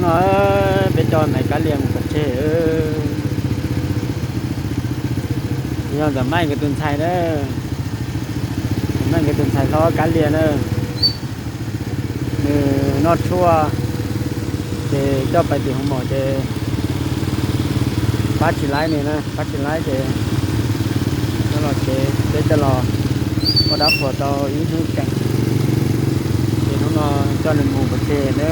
No peb coj Maiv Kab Lia mus pov tseg. Yog ntxawm Maiv nkawd tus ntxhais na, Maiv nkawd tus ntxhais hlob Kab Lia na, nws noj tshuaj ces coj pais tim hoov maum ces pab tsis laib nws na, pab tsis laib ces coj los tsev, peb coj los ua dab qhuas tau ib hnub keem, ces hnub no coj nws mus pov tseg na.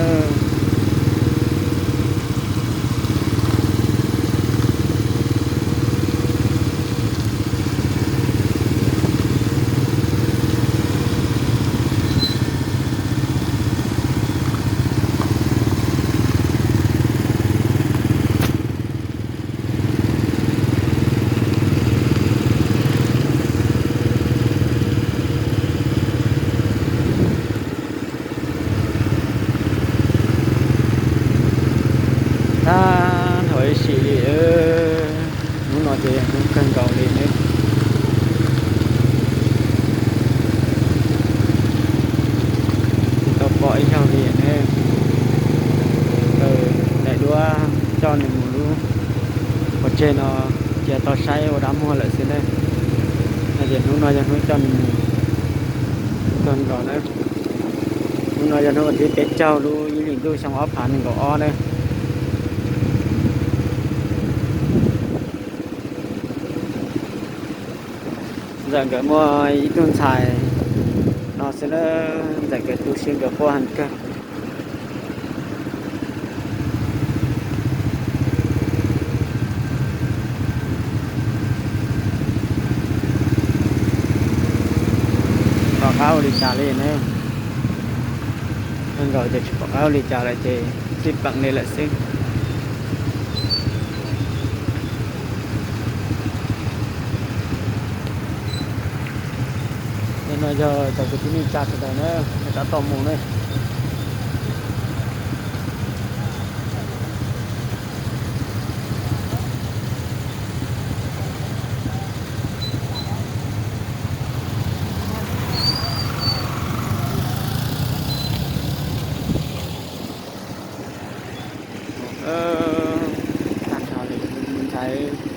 Tag nrho ib sim li, hnub no ces hnub kawg nkaus li ne, tsis tau pom ib zaug li ne. Daim duab coj nws mus lub pov tseg no cia tau saib ua dab muag lawm xwb ne. No ces hnub no yog hnub coj nws mus kawg nkaus na. Hnub no yog hnub vas thib peb caug lub ib hlis ntuj xyoo ob phav nees nkaum ob na. Ntxawm nkawd muaj ib tug ntxhais no xwb na, ntxawm nkawd tu siab nkawd quaj heev kawg. Pom qab ua li cas li ne, kawg nkaus ces tsis pom qab ua li cas lawm ces txij peem li lawm xwb. No yog cov kwv tij neej tsa sawv daws na, nws tab tom mus ne. Tag nrho li ntxhais.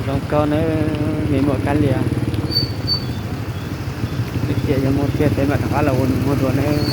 Zoo kawg nawb me muam Kab Lia. Twb tias yog muaj tiag peb mam rov qab los ua nws muag dua nawb.